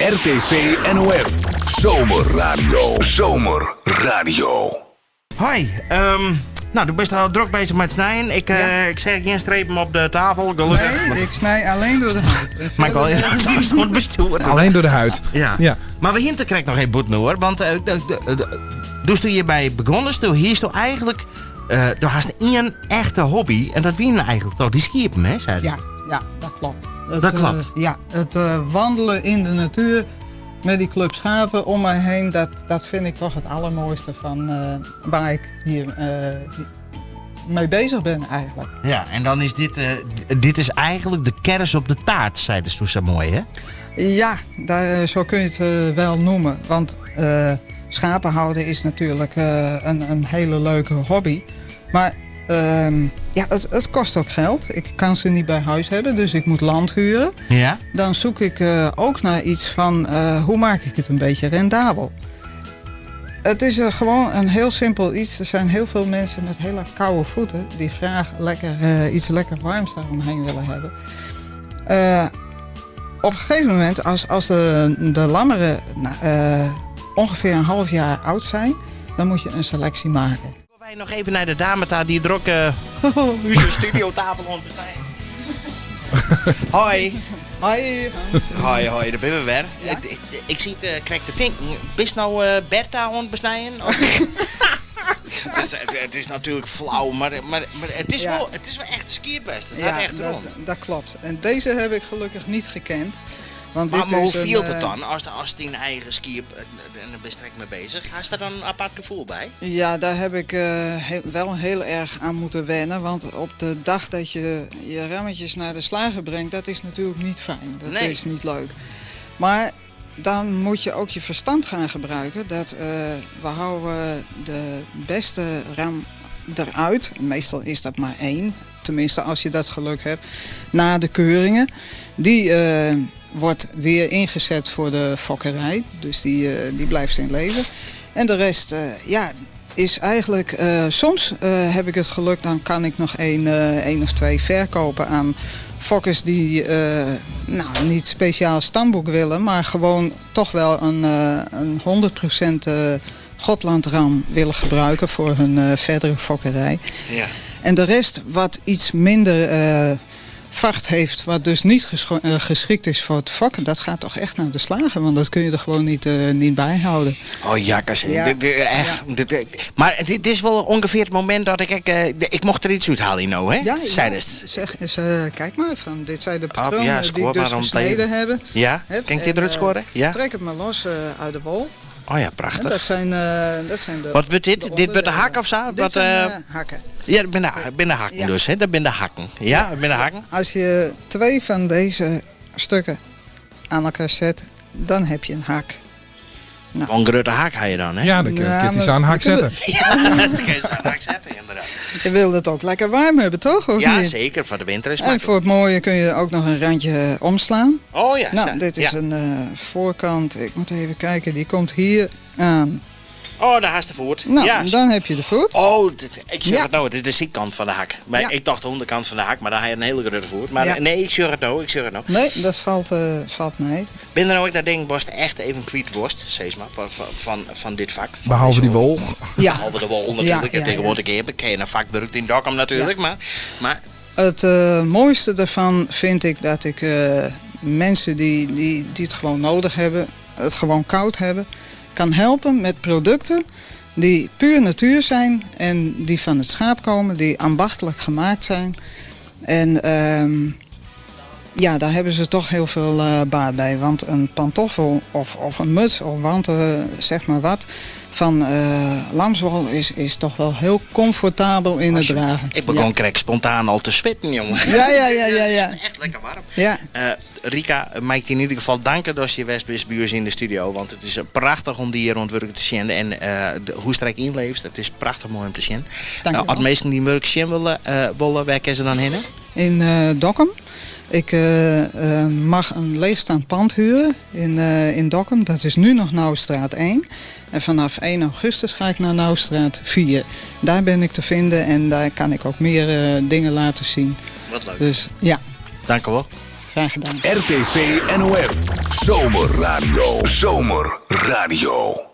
RTV NOF Zomerradio. Zomerradio. Hoi, ehm, nou, do bist al drok bezig mei it snijen. Ik, eh, ik seach gjin strepen op de tafel, gelokkich. Nee, ik snij alleen door de huid. En Maar ik wel verder- zo'n bestuur. Alleen door de huid. Ja. Ja. Maar we hinten krijg nog even boet hoor. Want eh, dus toen je bij begonnen is, toen hier is toch eigenlijk. eh do hast ien echte hobby. En dat wienen eigenlijk toch die skiepen, hè? Zei Ja, ja, dat klopt. Het, Dat klopt. eh, ja, het eh, wandelen in de natuur met die club schapen om mij heen, dat, dat vind ik toch het allermooiste van eh, waar ik hier eh, mee bezig ben eigenlijk. Ja, en dan is dit, eh, dit is eigenlijk de kers op de taart, zei de toen zo mooi, hè? Ja, daar, eh, zo kun je het eh, wel noemen. Want eh, schapen houden is natuurlijk eh, een, een hele leuke hobby. Maar ehm, ja, het, het kost ook geld. Ik kan ze niet bij huis hebben, dus ik moet land huren. Ja. Dan zoek ik eh, ook naar iets van eh, hoe maak ik het een beetje rendabel. Het is eh, gewoon een heel simpel iets. Er zijn heel veel mensen met hele koude voeten die graag lekker, eh, iets lekker warms daaromheen willen hebben. Eh, op een gegeven moment, als, als de, de lammeren nou, eh, ongeveer een half jaar oud zijn, dan moet je een selectie maken. Wij nog even naar de dame daar die drok uh, de studiotafel onderstaan. Hoi. Hoi. Hoi, hoi, daar ben we weer. Ik, ik, ik zie het, eh, krijg te denken. Bist nou eh, Bertha aan het besnijden? Of- het, is, het is natuurlijk flauw, maar, maar, maar het, is Ja. wel, het is wel echt skierbest. Het gaat echt dat, rond. dat klopt. En deze heb ik gelukkig niet gekend. Want Maar, dit maar hoe is een, viel het eh, dan als, de, als die eigen skier en daar ben ik mee bezig? Has daar dan een apart gevoel bij? Ja, daar heb ik eh, he- wel heel erg aan moeten wennen. Want op de dag dat je je rammetjes naar de slager brengt, dat is natuurlijk niet fijn. Dat Nee. is niet leuk. Maar dan moet je ook je verstand gaan gebruiken. Dat eh, we houden de beste ram eruit. Meestal is dat maar één. Tenminste, als je dat geluk hebt. Na de keuringen. Die eh, wordt weer ingezet voor de fokkerij. Dus die, eh, die blijft in leven. En de rest, eh, ja, is eigenlijk... eh, soms eh, heb ik het geluk, dan kan ik nog één, eh, één of twee verkopen aan fokkers die eh, nou, niet speciaal stamboek willen, maar gewoon toch wel een, eh, een 100% eh Gotlandram willen gebruiken voor hun eh, verdere fokkerij. Ja. En de rest wat iets minder eh, vacht heeft, wat dus niet gescho- eh, geschikt is voor het fokken, dat gaat toch echt naar de slager, want dat kun je er gewoon niet, eh, niet bij houden. Oh ja, Cassie. Ja. Dit, dit, echt. Dit, dit- maar dit is wel ongeveer het moment dat ik... Ik, eh, ik mocht er iets uithalen, nou, hè? Ja, Zei ja. het. Zeg eens, eh, kijk maar, van, dit zijn de Ah, patronen ja, die scoor ik dus maar om gesneden tegen- hebben. Ja? Heb. Kan ik dit En, eruit eh, scoren? Ja? Trek het maar los eh, uit de wol. Oh ja, En prachtig. dat zijn, eh, dat zijn de Wat wordt dit? de Dit wordt de onderdelen. hak of zo? Dit Wat, zijn eh, eh, hakken. Ja, dat zijn de, ben de hakken Ja. dus, hè? Dat zijn de hakken. Ja, dat zijn de hakken. Als je twee van deze stukken aan elkaar zet, dan heb je een hak. Wel Een grote haak ga je dan, hè? Ja, dan kun je Ja, het maar aan hak je kunt zetten. Ja, dat kun je zo aan de haak zetten, inderdaad. Je wil het ook lekker warm hebben, toch? Of Ja, niet? zeker. Voor de winter is En makkelijk. voor het mooie kun je ook nog een randje eh, omslaan. Oh ja, Nou, zo. dit is ja. een eh, voorkant. Ik moet even kijken, die komt hier aan. Oh, daar haast de voet. Nou, ja. dan heb je de voet. Oh, dit, ik zeg Ja. het nou, dit is de zijkant van de hak. Maar Ja. ik dacht de onderkant van de hak, maar daar heb je een hele grote voet. Maar Ja. nee, ik zeg het nou, ik zeg het nou. Nee, dat valt, eh, valt mee. Ben er nou ook dat ding, was echt even kwijt worst, zeg maar, van, van, van, van dit vak. Van Behalve deze die wol. Ja. Behalve de wol natuurlijk. Ja, ja, Tegenwoordig heb ik een vakwerk in Dokkum natuurlijk, maar, maar Het eh, mooiste daarvan vind ik dat ik eh, mensen die, die, die het gewoon nodig hebben, het gewoon koud hebben, kan helpen met producten die puur natuur zijn en die van het schaap komen, die ambachtelijk gemaakt zijn. En ehm, ja, daar hebben ze toch heel veel eh, baat bij. Want een pantoffel of, of een muts of wanten, zeg maar wat, van eh, lamswol is, is toch wel heel comfortabel in het dragen. ik begon Ja. krek spontaan al te zweten, jongen. Ja, ja, ja, ja, ja. Echt lekker warm. Ja. Eh, Rika, mag ik je in ieder geval danken dat je Westbusbuurs in de studio. Want het is eh, prachtig om die hier rond te zien. En eh, de, hoe strijk inleeft, het is prachtig mooi om te zien. Dank je Eh, wel. als mensen die werk zien willen, eh, willen, waar kunnen ze dan heen? In eh Dokkum. Ik eh, eh, mag een leegstaand pand huren in, eh, in Dokkum. Dat is nu nog Nauwstraat 1. En vanaf 1 augustus ga ik naar Nauwstraat 4. Daar ben ik te vinden en daar kan ik ook meer eh, dingen laten zien. Wat leuk. Dus ja, Dank u wel. graag Graag gedaan. RTV NOF. Zomerradio. Zomerradio.